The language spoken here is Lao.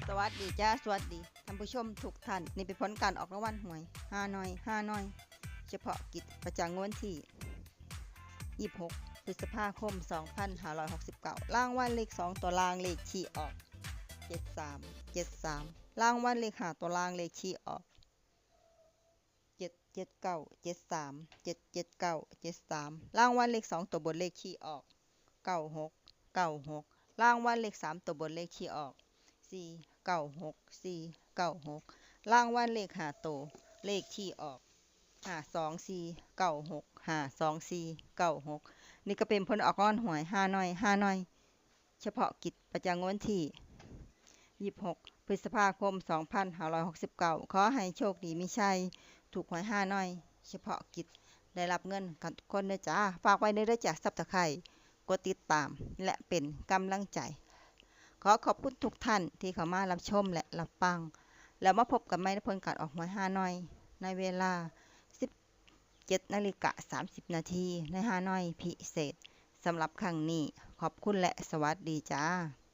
ສະຫວັດດີຈ້າ ສະຫວັດດີທ່ານຜູ້ຊົມທຸກທ່ານ. ນີ້ເປັນຜົນການອອກລາງວັນຫວຍຮານ້ອຍ ຮານ້ອຍ ສະເພາະກິດ ປະຈຳງວດວັນທີ ຊາວຫົກ ພຶດສະພາຄົມ ສອງພັນຫ້າຮ້ອຍຫົກສິບເກົ້າ. ລາງວັນເລກສອງຕົວລ່າງ ເລກທີ່ອອກ ເຈັດສາມ ເຈັດສາມ. ລາງວັນເລກຫ້າຕົວລ່າງ ເລກທີ່ອອກ ເຈັດເຈັດເກົ້າ ເຈັດສາມ ເຈັດເຈັດເກົ້າ ເຈັດສາມ. ລາງວັນເລກສອງຕົວບົນ ເລກທີ່ອອກ ເກົ້າຫົກ ເກົ້າຫົກ. ລາງວັນເລກສາມຕົວບົນ ເລກທີ່ອອກ ສີ່ເກົ້າຫົກ ສີ່ເກົ້າຫົກ. ລາງວັນເລກຫ້າໂຕ ເລກທີ່ອອກ ຫ້າສອງສີ່ ເກົ້າຫົກ ຫ້າສອງສີ່ ເກົ້າຫົກ. ນີ້ກໍເປັນຜົນອອກລາງວັນຫວຍຮານ້ອຍ ຮານ້ອຍ ສະເພາະກິດ ປະຈຳງວດວັນທີ ຊາວຫົກ ພຶດສະພາຄົມ ສອງພັນຫ້າຮ້ອຍຫົກສິບເກົ້າ. ຂໍໃຫ້ໂຊກດີມີໄຊ ຖືກຫວຍຮານ້ອຍ ສະເພາະກິດ ໄດ້ຮັບເງິນກັນທຸກຄົນເດີຈ້າ. ຝາກໄວ້ເດີເດີຈ້າ Subscribe ກົດຕິດຕາມ ແລະ ເປັນກຳລັງໃຈ. ຂໍຂອບຄຸນທຸກທ່ານທີ່ເຂົ້າມາຮັບຊົມ ແລະ ຮັບຟັງ. ແລ້ວມາພົບກັນໃໝ່ໃນຜົນການອອກຫວຍຮານ້ອຍ ໃນເວລາ ສິບເຈັດນາລິກາ ສາມສິບນາທີ ໃນຮານ້ອຍພິເສດ ສຳລັບຄັ້ງນີ້. ຂອບຄຸນ ແລະ ສະຫວັດດີຈ້າ.